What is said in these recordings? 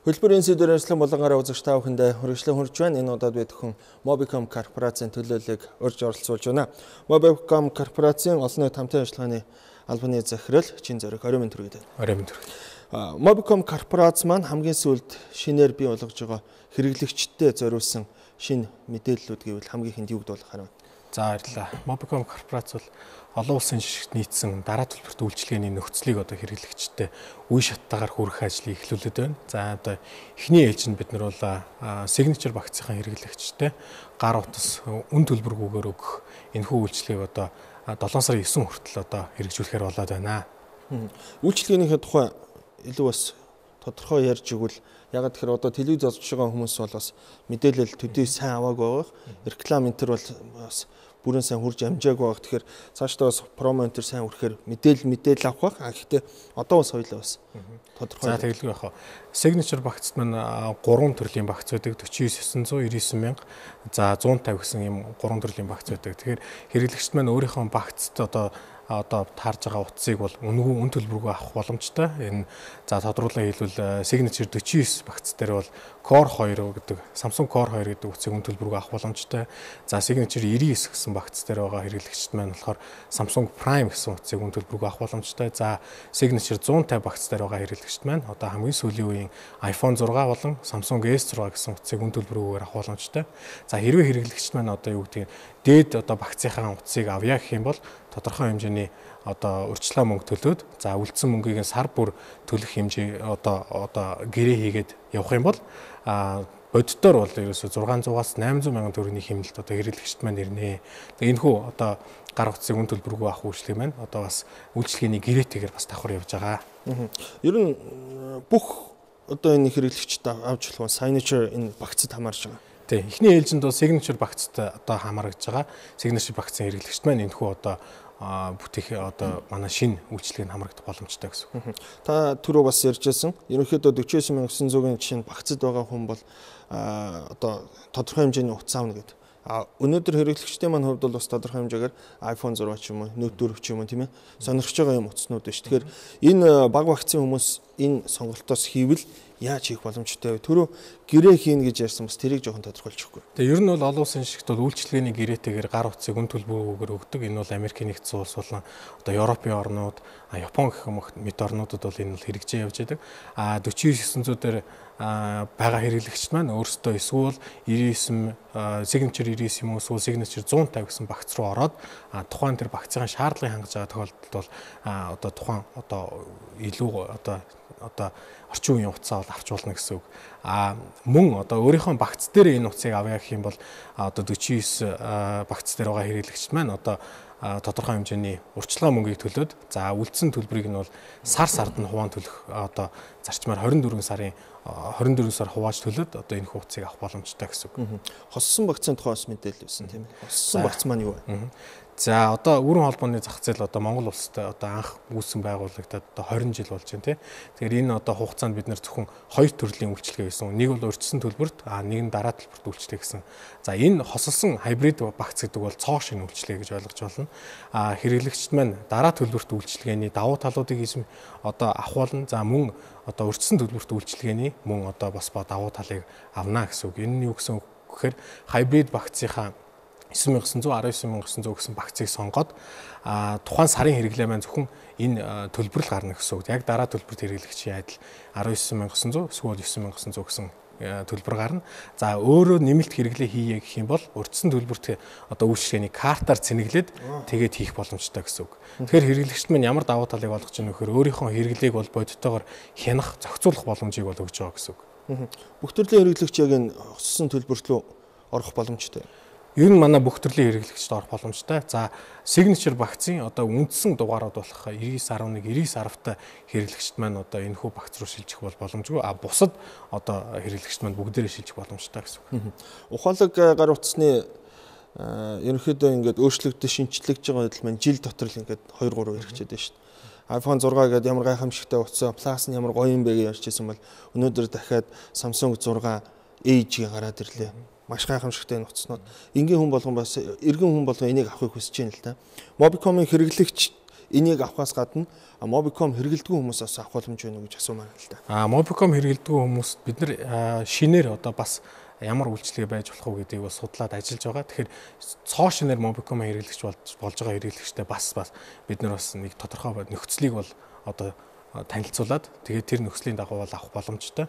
Хөтөлбөрийн сэдвээр ажиллан болонгаараа үзэгч та бүхэндээ хүргэжлэн хүрж байна. Энэ удаад бид хүн Mobicom корпорацийн төлөөллийг урьж оролцуулж байна. Mobicom корпорацийн олон нийт хамтын ажиллагааны албаны захирал Чин Зориг оройн мэнд хүргэе. Оройн мэнд хүргэе. Mobicom корпорац маань хамгийн сүүлд шинээр бий болгож байгаа хэрэглэгчдэд зориулсан шинэ мэдээллүүд гэвэл хамгийн ихэнд юуг дуулгахаар байна? За баярлалаа. Mobicom корпорац бол олон улсын жишгт нийцсэн дараа төлбөрт үйлчилгээний нөхцөлийг одоо хэрэглэгчдэд үе шаттайгаар хүргэх ажлыг эхлүүлээд байна. За одоо эхний ээлжинд бид нар бол Signature багцын хэрэглэгчдэд гар утас үн төлбөргүйгээр өгөх энэхүү үйлчилгээг одоо 7 сарын 9 хүртэл одоо хэрэгжүүлэхээр болоод байна. Үйлчилгээнийхээ тухай илүү бас тодорхой ярьж өгвөл, ягаад тэгэхээр одоо телевиз үзэж байгаа хүмүүс бол бас мэдээлэл төдий сайн аваагүй байгаа. Реклам энэ төр бол бас бүрэн сайн хүрж амжаагүй байгаа. Тэгэхээр цаашдаа бас промо энэ төр сайн хүрэхээр мэдээлэл авах байх. А гэхдээ одоо бас хоёлаа бас тодорхой. За тэгэлгүй яах вэ? Signature багцд маань 3 төрлийн багц байдаг. 49 900, 99 мянга, за 150 гэсэн ийм 3 төрлийн багц байдаг. Тэгэхээр хэрэглэгчд маань өөрийнхөө багцд одоо таарж байгаа утсыг бол үнэгүй үн төлбөргүй авах боломжтой. Энэ за тодруулан хэлбэл Signature 49 багц дээр бол Core 2 гэдэг Samsung Core 2 гэдэг утсыг үн төлбөргүй авах боломжтой. За Signature 99 гэсэн багц дээр байгаа хэрэглэгчд маань болохоор Samsung Prime гэсэн утсыг үн төлбөргүй авах боломжтой. За Signature 150 багц дээр байгаа хэрэглэгчд маань одоо хамгийн сүүлийн үеийн iPhone 6 болон Samsung S6 гэсэн утсыг үн төлбөргүйгээр авах боломжтой. За хэрвээ хэрэглэгчд маань одоо юу гэдгийг дээд одоо багцынхаа утсыг авъя гэх юм бол тодорхой хэмжээний одоо урьдчилгаа мөнгө төлөөд за үлдсэн мөнгийг сар бүр төлөх хэмжээ одоо гэрээ хийгээд явах юм бол боддоор бол ерөөсө 600-аас 800 мянган төгрөгийн хэмнэлт одоо хэрэглэгчд маань ирнэ. Тэгээ энэхүү одоо гар утсыг үн төлбөргүй авах үйлчлэг маань одоо бас үйлчилгээний гэрээтэйгээр бас давхар явж байгаа. Ер нь бүх одоо энэ хэрэглэгчд авч болох Signature энэ багцад хамаарч байгаа. Тийм. Эхний ээлжинд бол Signature багцад одоо хамаарч байгаа. Signature багцын хэрэглэгчд маань энэхүү одоо бүтээх одоо манай шинэ үйлчилгээнд хамрагдах боломжтой гэсэн үг. Та түрүү бас ярьжсэн. Ерөнхийдөө 49900-ын жишээ нь багцад байгаа хүн бол одоо тодорхой хэмжээний утас авна гэдэг. А өнөөдөр хэрэглэгчдийн маань хувьд бол бас тодорхой хэмжээгээр iPhone 6 ч юм уу, Note 4 ч юм уу тийм ээ сонирхож байгаа юм утаснууд биш. Тэгэхээр энэ баг багцын хүмүүс энэ сонголтоос хийвэл яаж хийх боломжтой вэ? Түрүү гэрээ хийнэ гэж ярьсан бас тэрийг жоохон тодорхойлж өгөхгүй. Тэгээ ер нь бол олон улсын шигт бол үйлчилгээний гэрээтэйгээр гар утсыг үн төлбөргүйгээр өгдөг. Энэ бол Америкийн нэгдсэн улс болон одоо Европын орнууд, Япон гэх мэт орнуудад бол энэ бол хэрэгжиж явж байдаг. А 49900 дээр байгаа хэрэглэгчд маань өөрсдөө эсвэл 99 Signature 99 юм уу эсвэл Signature 150 гэсэн багц руу ороод тухайн тэр багцын шаардлагыг хангаж байгаа тохиолдолд бол одоо тухайн одоо илүү одоо орчин үеийн утсаа бол авч болно гэсэн үг. А мөн одоо өөрийнхөө багц дээр энэ утсыг авъя гэх юм бол одоо 49 багц дээр байгаа хэрэглэгчд маань одоо тодорхой хэмжээний урьдчилгаа мөнгийг төлөөд за үлдсэн төлбөрийг нь бол сар сард нь хуваан төлөх одоо зарчмаар 24 сар хувааж төлөөд одоо энэ утсыг авах боломжтой гэсэн үг. Хоссон багцын тухай бас мэдээлэл байсан тийм ээ. Хоссон багц маань юу вэ? За одоо өрөн холбооны зах зээл одоо Монгол улсад одоо анх үүсгэн байгуулагдаад одоо 20 жил болж байна тий. Тэгэхээр энэ одоо хугацаанд бид нэр зөвхөн хоёр төрлийн үйлчилгээ хийсэн. Нэг бол урьдчилсан төлбөрт, нэг нь дараа төлбөрт үйлчилгээ гэсэн. За энэ хосолсон хайбрид багц гэдэг бол цоо шинэ үйлчилгээ гэж ойлгож байна. Хэрэглэгчд маань дараа төлбөрт үйлчилгээний давуу талуудыг одоо авах болно. За мөн одоо урьдчилсан төлбөрт үйлчилгээний мөн одоо бас давуу талыг авна гэсэн үг. Энэ нь юу гэсэн үг гэхээр хайбрид багцынхаа 9900, 19900 гэсэн багцыг сонгоод тухайн сарын хэрэглээ маань зөвхөн энэ төлбөр л гарна гэсэн үг. Яг дараа төлбөрт хэрэглэгчийн адил 19900 эсвэл 9900 гэсэн төлбөр гарна. За өөрөө нэмэлт хэрэглээ хийе гэх юм бол урьдчилсан төлбөрт одоо үйлчилгээний картаар цэнэглээд тэгээд хийх боломжтой гэсэн үг. Тэгэхээр хэрэглэгчд маань ямар давуу талыг олгож байгаа нөхөр өөрийнхөө хэрэглээг бол бодитоогоор хянах, зохицуулах боломжийг бол өгч байгаа гэсэн үг. Бүх төрлийн хэрэглэгч яг энэ хоссон төлбөрт рүү орох боломжтой. Ер нь манай бүх төрлийн хэрэглэгчд орох боломжтой. За Signature багцын одоо үндсэн дугаарууд болох 99.1, 99.10-тай хэрэглэгчд маань одоо энэхүү багц руу шилжих бол боломжгүй. А бусад одоо хэрэглэгчд маань бүгдээрээ шилжих боломжтой гэсэн үг. Ухаалаг гар утасны ерөнхийдөө ингээд өөрчлөгдөж шинэчлэгдэж байгаа байдал маань жил дотор л ингээд 2 3 хэрэгжээд байна шүү дээ. iPhone 6 гэдэг ямар гайхамшигтай утас, Plus нь ямар гоё юм бэ гэж ярьжсэн бол өнөөдөр дахиад Samsung 6 Edge гараад ирлээ. Маш гайхамшигтай энэ утаснууд. Энгийн хүн болгон бас эргэн хүн болгон энийг авахыг хүсэж байна л да. Mobicom-ын хэрэглэгч Энийг авахаас гадна Mobicom хэрэглэдэггүй хүмүүс бас авах боломж байна уу гэж асуумаар л да. Mobicom хэрэглэдэггүй хүмүүст бид нар шинээр одоо бас ямар үйлчилгээ байж болох уу гэдгийг бол судлаад ажиллаж байгаа. Тэгэхээр цоо шинээр Mobicom хэрэглэгч болж байгаа хэрэглэгчтэй бас бид нар бас нэг тодорхой нөхцөлийг бол одоо танилцуулаад тэгээд тэр нөхцөлийн дагуу бол авах боломжтой.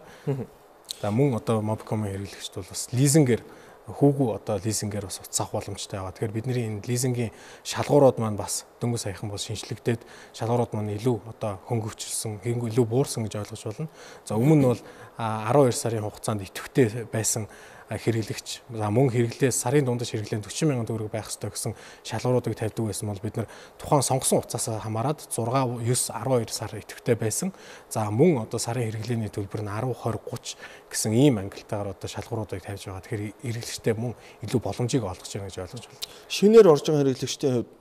За мөн одоо Mobicom хэрэглэгчд бол бас лизингээр хүүгүү одоо лизингээр бас утас авах боломжтой байгаа. Тэгэхээр бидний энэ лизингийн шалгуурууд маань бас дөнгөж саяхан бол шинжлэгдээд шалгуурууд маань илүү одоо хөнгөвчлсөн, илүү буурсан гэж ойлгож байна. За өмнө нь бол 12 сарын хугацаанд идэвхтэй байсан хэрэглэгч, за мөн хэрэглээ сарын дундаж хэрэглээ 40 мянган төгрөг байх ёстой гэсэн шалгууруудыг тавьдаг байсан бол бид нар тухайн сонгосон хугацаасаа хамаарат 6, 9, 12 сар идэвхтэй байсан. За мөн одоо сарын хэрэглээний төлбөр нь 10, 20, 30 гэсэн ийм ангилтайгаар одоо шалгууруудыг тавьж байгаа. Тэгэхээр хэрэглэгчтэй мөн илүү боломжийг олгож байна гэж ойлгож байна. Шинээр орж байгаа хэрэглэгчдийн хувьд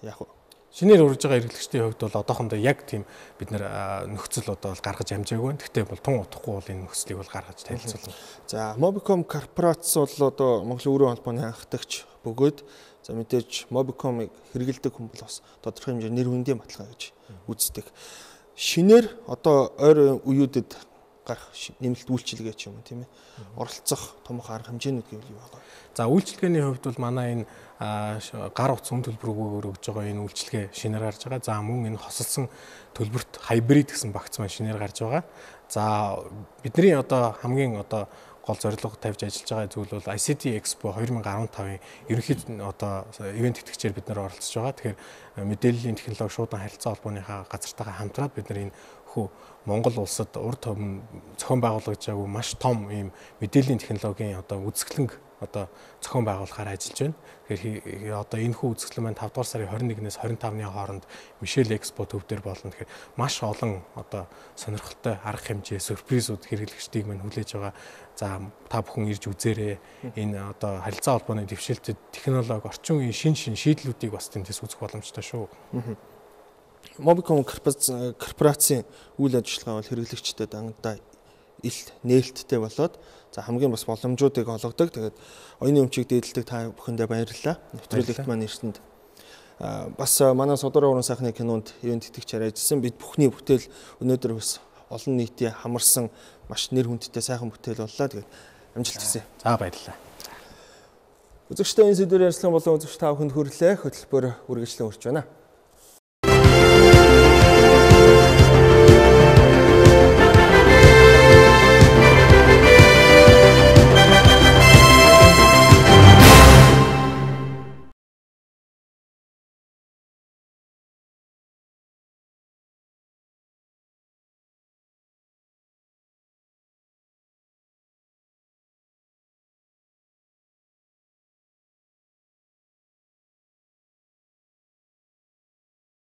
яах вэ? Шинээр урьж байгаа хэрэглэгчдийн хувьд бол одоохондоо яг тийм бид нар нөхцөл одоо гаргаж амжаагүй байна. Гэхдээ бол тун удахгүй бол энэ нөхцөлийг бол гаргаж танилцуулна. За Mobicom корпорац бол одоо Монголын өрөө холбооны анхдагч бөгөөд за мэдээж Mobicom-ыг хэрэглэдэг хүн бол бас тодорхой хэмжээний нэр хүндийн баталгаа гэж үздэг. Шинээр одоо ойр үеүүдэд гарах нэмэлт үйлчилгээ ч юм уу тийм ээ. Оролцох томхон арга хэмжээнүүд гэвэл юу байгаа? За үйлчилгээний хувьд бол манай энэ гар утас үн төлбөргүйгээр өгж байгаа энэ үйлчилгээ шинээр гарч байгаа. За мөн энэ хосолсон төлбөрт хайбрид гэсэн багц маань шинээр гарч байгаа. За бидний одоо хамгийн одоо гол зорилго тавьж ажиллаж байгаа зүйл бол ICT Expo 2015-ын ерөнхий одоо ивент тэтгэгчээр бид нар оролцож байгаа. Тэгэхээр мэдээллийн технологи шуудан харилцаа холбооныхаа газартайгаа хамтраад бид нар энэ хүү Монгол улсад урд өмнө зохион байгуулагдаж маш том ийм мэдээллийн технологийн одоо үзэсгэлэнг одоо зохион байгуулахаар ажиллаж байна. Тэгэхээр одоо энэ хүү үзэсгэлэн маань 5 дугаар сарын 21-ээс 25-ны хооронд Мишель Экспо төв дээр болно. Тэгэхээр маш олон одоо сонирхолтой арга хэмжээ, сюрпризүүд хэрэглэгчдийг маань хүлээж байгаа. За та бүхэн ирж үзээрэй. Энэ одоо харилцаа холбооны дэвшилтэд технологи, орчин үеийн шин шийдлүүдийг бас тэндээс үзэх боломжтой шүү. Mobicom корпорацийн үйл ажиллагаа бол хэрэглэгчдэд дандаа ил нээлттэй болоод за хамгийн бас боломжуудыг олгодог. Тэгээд оюуны өмчийг дээдэлдэг та бүхэндээ баярлалаа. Нэвтрүүлэгт маань ирсэнд бас манай Содор уран сайхны кинонд ивент тэтгэгчээр ажилласан. Бид бүхний бүтээл өнөөдөр бас олон нийтийн хамарсан маш нэр хүндтэй сайхан бүтээл боллоо. Тэгээд амжилт хүсье. За баярлалаа. Үзэгчдээ энэ сэдвээр ярьсан болон үзэгч та бүхэнд хүрлээ. Хөтөлбөр үргэлжлэн үрж байна.